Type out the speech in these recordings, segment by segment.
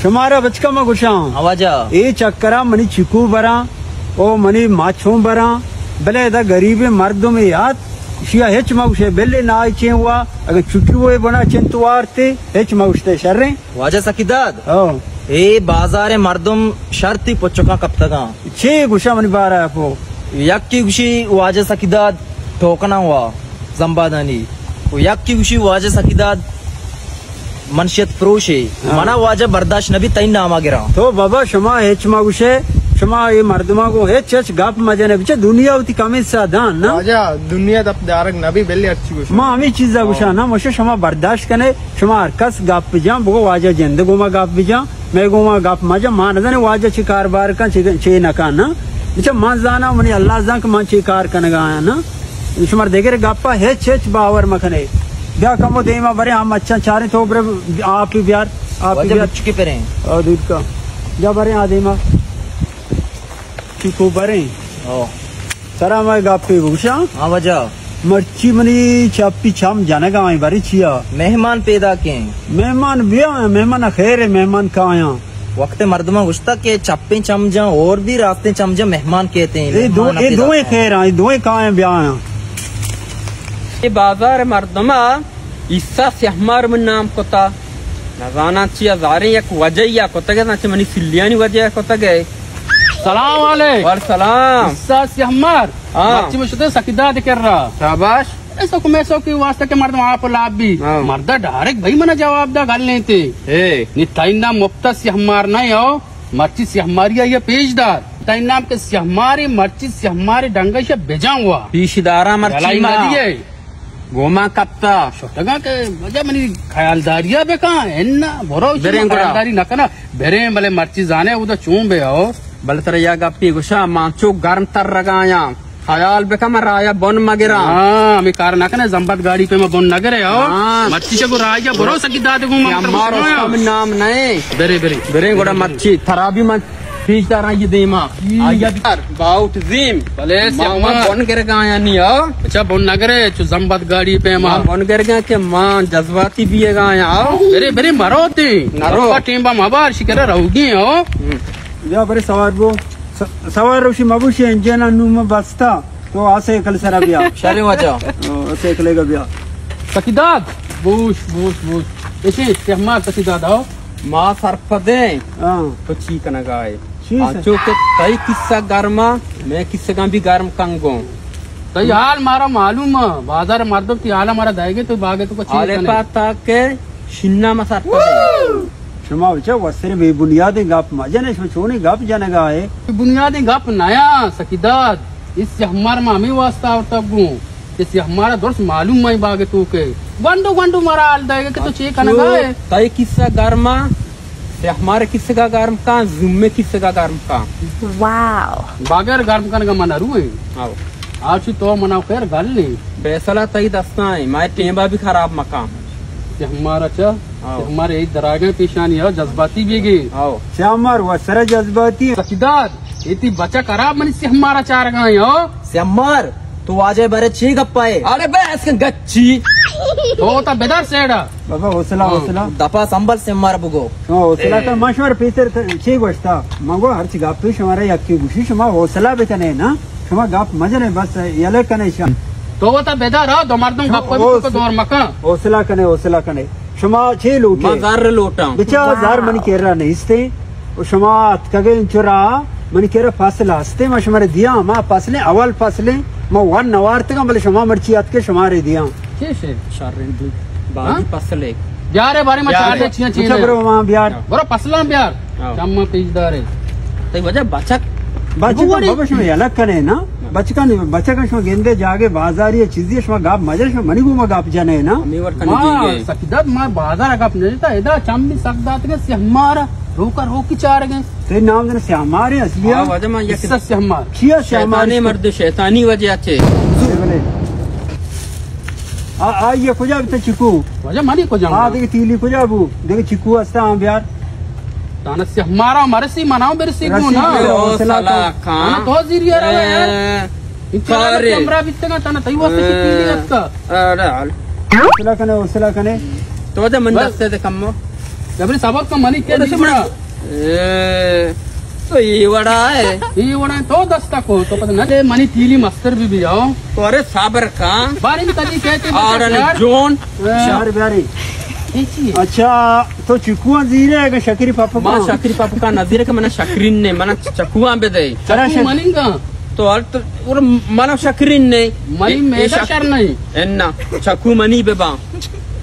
شمارا بچکا ما گوشاں۔ ہاں واجہ۔ اے چکرا منی چکو براں، او منی ماچوں براں، بلے ادا غریبیں مردمے آت، اشیا ہچ ما گوشے، بلے نائچیں وا، اگہ چٹی وے بنا چنت وارتے، ہچ ما گوشتے شریں۔ واجہ سکیداد۔ ہاں۔ اے بازار مردم شرطی پچکاں کپتگاں۔ چے گوشا منی بارا پو؟ یکی گوشی واجہ سکیداد ٹوکنا وا زمبادانی۔ و یکی گوشی واجہ سکیداد منشیت فروشے۔ ہاں۔ منا واجہ برداشت نبی تئی ناما گراں۔ تو بابا شما ہچ ما گوشے، شما اے مردما گو ہچ ہچ گپ مجنے، بچہ دنیا ہوتی کمی سا دان نا۔ واجہ دنیا دپ دارگ نبی بلے اچھی گوشے۔ ما ہمیں چیزا گوشا نا، مشے شما برداشت کنے، شما ہر کس گپ بجان، بگو واجہ جند گوما گپ بجان، مئے گوما گپ مجان، ما نزانے واجہ چی کاربار کن، چی، چی نکن نا۔ بچہ من زانا، منی اللہ زان کہ من چی کار کنگا آیا نا۔ شمار دگر گپا ہچ ہچ باور مکنے۔ بیا کمو دیما برے، ہم اچھا چاریں تو برے، آپی بیار، آپی واجہ بیار۔ مچکی پریں۔ او دود کا۔ بیا برے آ دیما۔ چکو بریں۔ او۔ سرا مئے گپے بگوشاں۔ ہاں واجہ۔ مرچی منی چپی چم جنگ آئیں، بری چیا؟ مہمان پیدا کیں۔ مہمان بیا، مہمان خیر ہے، مہمان کایاں۔ وقت مردماں گوشتا کہ چپیں چم جاں اور بھی راستیں چم جاں مہمان کہتے ہیں، اے دو، مہمان اے پیدا دوئیں کیں۔ خیر آئیں، دوئیں کایاں بیا آیاں۔ اے بازار مردما عیسیٰ سیاہمار من نام کتا۔ نزاناں چیا زاریں یک وجہ یا کتگ ء، چہ منی سلیانی وجہ ء کتگ ء۔ سلام علیک۔ وعلیکم سلام۔ عیسیٰ سیاہمار۔ ہاں۔ مرچی من شتہ سکیداد کرا۔ شاباش۔ اے سوک مئے سوکی واسطہ کہ مردم آپ و لاپ بی۔ ہاں۔ مردا ڈائریکٹ بھئی منا جواب دا گل نہیں تے۔ اے۔ نی تئی نام مفتا سیاہمار نہ ہو، مرچی سیاہماری آئی پیش دار۔ تئی نام کہ سیاہمار، مرچی سیاہمار ڈنگش بجان ہوا۔ پیش دارا مرچی یلائی ما۔ ندیے۔ گوما کپتا۔ شتگاں کہ وجہ منی خیالداریا بکن، انا، برو، بریں گڑا۔ خیالداری نہ کنا۔ بریں، بلے مرچی زانے اودا چون بے آؤ۔ بلے ترا یا گپی گوشا، مانچو گرم تر رگایاں۔ خیال بکن، من رایا بن مگراں۔ ہاں، ہمیں کار نہ کنے، زمبت گاڑی پہ میں بن نہ گرے، آؤ۔ ہاں۔ مرچی چگو رایا برو سکی داد گو، من ترا ہمارا گوشاں۔ اس کا نام نہیں۔ برے، برے۔ بریں گڑا مرچی، ترا بھی من پیش داراں یہ دیما۔ ہم۔ آیا بھی باؤٹ زیم۔ بلے ما، سیاما۔ ما بن گرگایا نی آ۔ اچھا، بن نہ گرے، چو زمبت گاڑی پہ ما۔ ما بن گرگا کہ ما جذباتی بیگایا آ۔ برے، برے، مرو تے۔ نرو۔ پا ٹیم با مبار شکر روگی آ۔ ہم۔ بیا برے سوار بو۔ س-، سوار روشی مبوشی انجن نو ما بستا۔ تو آ سائیکل سرا بیا۔ شرے واجہ۔ او، آ سائیکل گا بیا۔ سکیداد۔ بوش، بوش، بوش۔ ایشی، سیاما سکیداد آؤ۔ ما سرپدیں۔ ہاں۔ تو چی کنگا ئے؟ چی سر؟ آنچو کہ تئی کسہ گرما، مئے کسگاں بھی گرم کنگوں۔ تئی حال مارا معلوم ہے، بازار مردم تئی حالا مارا دائیگے تو باگے تو کو چی حالے کنے؟ پاتا کہ شنا ما سرپدیں۔ شما بچہ وسر بے بنیادیں گپ مجنے، شما چونیں گپ جنگا ئے؟ بنیادیں گپ نیا سکیداد، اس سے ہمار ما ہمیں واسطہ آورتا گوں۔ کہ سیاہ مارا درست معلوم مئی باگ تو کہ گونڈو گونڈو مارا حال دائے کہ تو چے کنگا ئے۔ تئی کسہ گرما، سیاہ مار کسگا گرم کن، زومے کسگا گرم کن۔ واو۔ باگر گرم کنگا من نرو ہیں۔ آؤ۔ آچو تو منا خیر گل نہیں۔ فیصلہ تئی دستا ہیں، مائے ٹیمبا بھی خراب مکان۔ سیاہ مارا چا؟ آؤ۔ سیاہ مارا ایک دراگیں پیشانی ہے، جذباتی بیگی۔ آؤ۔ سیاہ مار و سر جذباتی۔ سکیداد، ایتی بچک خراب منی سیاہ مارا چارگا ہیں، ہو؟ سیاہ مار، تو واجہ بارے چی گپا ئے؟ ارے بے، اس کن گچی۔ تو تا بدار سیڑا۔ بابا، حوصلہ، ہاں، حوصلہ۔ دپا سنبھل سے مار بگو۔ شما حوصلہ اے۔ کن، ما شمار پیسر ت-، چی گوشتا؟ ما گو ہر چی گپی شمارا یکی گوشی، شما حوصلہ بکنے نا۔ شما گپ مجنے بس، یلہ کنے شا۔ تو تا بدار، ہاں، دو مردم گپ تو کو دور مکن۔ حوصلہ کنے، حوصلہ کنے۔ شما چے لوٹے؟ ما زر لوٹاں۔ بچا، ما زر منی کرا نیستے۔ و شما اتکگے انچو را، منی کرا فصل ہستے، ما شما رے دیاں، ما فصلیں، اول فصلیں، ما ون نوارتگاں، بلے شما مرچی اتکے شما رے دیاں۔ چے شے؟ شریں دو، باجی ہاں؟ فصلے۔ بیارے بارے ما بیارے۔ چار دے چیاں چیاں۔ اچھا، برو وہاں بیار۔ برو فصلاں بیار۔ ہاں۔ چم پیش دارے۔ تئی وجہ بچک۔ بچک بابا شما یلہ کنے نا۔ بچکانی، بچکاں شما گندے جاگے بازاری چیزی شما گپ مجن، شما منی گوما گپ جنے نا۔ ہمیں وڑ کنگی ما گئے۔ سکدت ما بازار گپ نہ جتا، ادا چم بھی سک دات کے سیاہ مار روکا روکی چار گئے۔ تئی نام دن سیاہ مار ہے اصلی؟ ہاں، واجہ ما یک اس سیاہ مار۔ چیا سیاہ مار؟ شیطانی مرد، شیطانی وجہ چے۔ بلے۔ آ، آ، یہ کجا بیتا چکو؟ واجہ منی کجا آ، بیتا؟ دیکھ تیلی کجا بو؟ دیکھ چکو استا ہم بیار۔ تانا سیاہ مارا مرسی، منا برسی رسی گو نا۔ بے حوصلہ سلا کن۔ کان۔ تو زیریا رو ہے۔ اے، انشاءاللہ کارے۔ کمرہ بیتگا تانا تئی واسطے چی پیلی اتکا۔ اڑے حال۔ حوصلہ کنے، حوصلہ کنے۔ تو دے من بس۔ دستے دے کمو۔ جبری صبر کن، منی کے دیگہ بڑا۔ اے، تو یہ وڑا ہے۔ یہ وڑا ہے، تو دستا کو، تو پتہ نہ دے، منی تیلی مستر بھی بھی آؤ۔ تو ارے صبر کن۔ بارے بھی کدی کہتے ہیں، اور یار۔ جون۔ ہاں۔ شہر بیاری۔ یہ چی ہے؟ اچھا، تو چکواں زیرے کہ شکری پاپکاں؟ ما شکری پاپکاں نہ زیرے کہ منا شکرین نے، منا چکواں بدے۔ چرا چکو شک- مننگا؟ تو ہر تو، اور منا شکرین نے۔ منی اے، اے میدہ شک- شر نہیں۔ انا، چکو منی ببا۔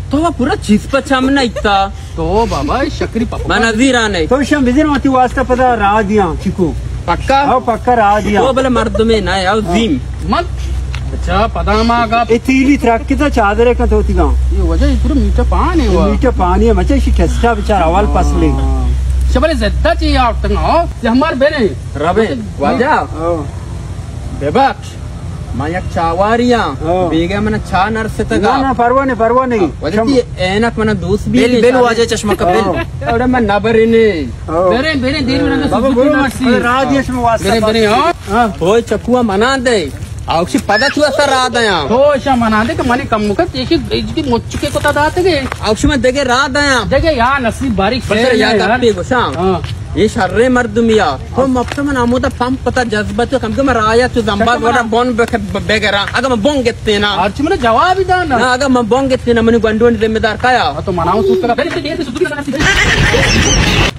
تو وہ پورا چیز پہ چم نہ ایتا۔ تو بابا، شکری پاپکاں۔ منا زیرانے۔ تو شم بزیر وتی واسطہ پدا راہ دیاں، چکو۔ پکا؟ او پکا راہ دیاں۔ تو بلے مردمے نہ ہے، او زیم۔ من، اچھا، پدا ما گا۔ اے تیلی ترک کتا چادرے کا تو تیگا۔ یہ وجہ، یہ پورا میٹھا پانی ہوا۔ میٹھا پانی ہے، مچا اسی ٹھسٹا بچار اول پسلی۔ شبلے زدہ چی آورتن ہو، یہ ہمار بنے۔ ربے، واجہ۔ او۔ ببخش، من یک چاواری آں۔ او۔ بیگہ من چا نرستگا۔ نہ، نہ، پرواہ نہیں، پرواہ نہیں۔ وجہ شم- تی اینک من دوست بھی بل، نہیں بل چارے۔ واجہ چشمہ کا بل۔ او۔ اوڑے من نبرنے۔ او۔ برے، برے، دیر من بابا، برو، من راہ دیش میں واسطہ برے، برے، ہاں۔ ہاں۔ ہوئے چکوا منا دے۔ آوشی پدا چو اثر را دیاں۔ تو ایشا منا دے کہ منی کم مکت ایشی ایجگی مچکے کتا داتے گے۔ آوشی من دگے را دیاں۔ دگے یا نصیب باریک بلے شیر یا ہے یار۔ گپے گوشاں۔ ہاں۔ یہ شرے مردمیا۔ تو مفت من آمودا پمپ پتا جذبہ تو کم کہ من رایا تو زمبا گوڑا بون بک-، ب-، بگرا۔ اگر من بون گتے نا۔ ہرچی من جواب ہی دانا۔ نا، اگر من بون گتے نا، منی گنڈونی ذمہ دار کایا؟ ہاں، تو مناو سوت کا۔